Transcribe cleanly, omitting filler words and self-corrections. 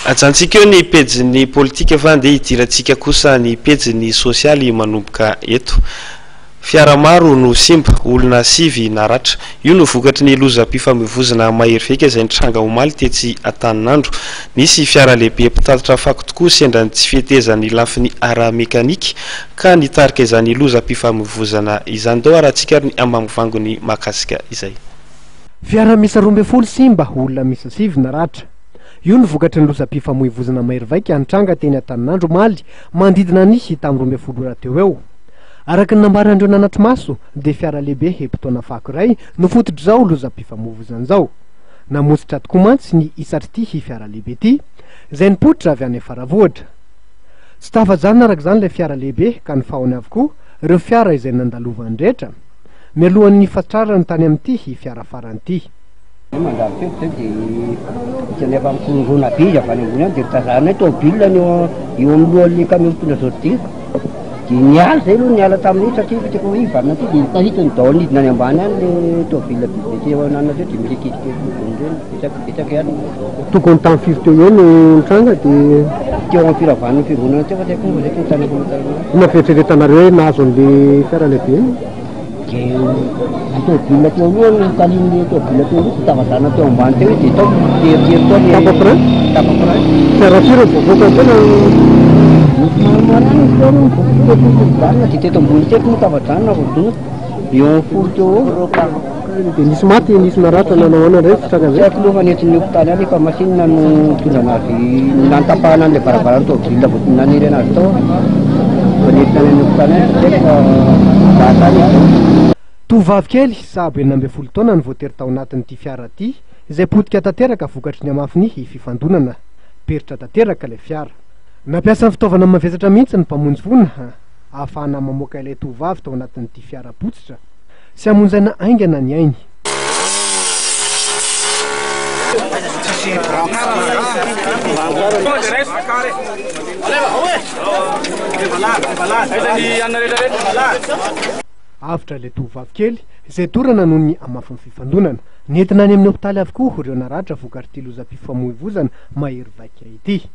Ajantsika eo ny pejin'ny politika fa andeha hidirantsika kosa ny pejin'ny sosialy manomboka eto. Fiara maro no simba, olona sivy naratra. Io no vokatry ny lozam-pifamoivozana mahery vaika izay nitranga omaly tetsy Antaninandro. Nisy fiara lehibe mpitatitra fako tokoa sendra ny tsy fetezan'ny lafiny ara-mekanika ka nitarika izany lozam-pifamoivozana izany. Ndao arahantsika ary ny ambangovangony mahakasika izay. Fiara miisa 12 simba, olona miisa sivy naratra. Io no vokatry ny lozam-pifamoivozana mahery vaika nitranga teny Antaninandro omaly, manodidina ny tamin'ny 12 ora teo ho eo. Araka ny nambaran'ireo nanatri-maso dia fiara lehibe mpitaona fako iray no fototr'izao lozam-pifamoivozana izao. Namotsitra tokoa mantsy ny isatr'ity fiara lehibe ity, izay nipoitra avy any Faravohitra. Tsy tafajanona araka izany ilay fiara lehibe ka nifahony avokoa ireo fiara izay nandalovany rehetra, mialohan'ny nifatrarany tany amin'ity fiara farany ity. Mandalo teo zay dia hitanay avy amin'ny kolongona be izy avy any ambony any dia notazanay tômôbila ny eo eo amin'ny lohan'ilay camion mpitondra ordure dia niala zay aloha niala tamin'iny satria hitako hoe hivarina aty dia nitahitiny daholo nidina any ambany any le tômôbila be be teo ananona teo dia misy ankizy kely ambony ireny betsaka betsaka ihany. Tokony tamin'ny firy teo eo no nitranga dia. Teo amin'ny firavan'ny fiangonana teo fa tsy haiko moa fa zay tonga tany am-pamantarana azy. Inona fieritreretanareo hoe nahazo an'ilay fiara lehibe? Dia ny tômôbila teo aloha no nitalin'ilay tômôbila teo aloha dia tafazana teo ambany teo izy dia tao teritery tao ilay Tapa-frein? Tapa-frein. Fiara firy no voavoaka teo na? Nisy maromaro ihany izy teo aloha nivoaka teto no nijanona dia teto ambony teto moa tafajanona vao dona eo amin'ny folo teo eo. Dia nisy maty, nisy naratra nanao ahoana indray fitrangan'izay? Tsy haiko aloha fa nentin'ny hopitaly any fa masinina no nitondrana azy nanatapahana an'ilay varavaran'ny tômôbila vao nanery anazy tao fa nentina any amin'ny hopitaly any tsy haiko fa lasa any izy izao. Tovovavy kely sahabo 16 taona no voatery tao anatin'ity fiara ity izay potika tanteraka vokatry ny hamafin'ny fifandonana. Peritra tanteraka ilay fiara. Nampiasa ny fitaovana mavesatra mihitsy ny mpamonjy voina ahafahana mamoaka ilay tovovavy tao anatin'ity fiara potsitra. Sy hamonjena haingana ny ainy. Avotra ilay tovovavy kely izay dorana noho ny hamafin'ny fifandonana. Nentina any amin'ny hopitaly avokoa ireo naratra vokatr'ity lozam-pifamoivozana mahery vaika ity.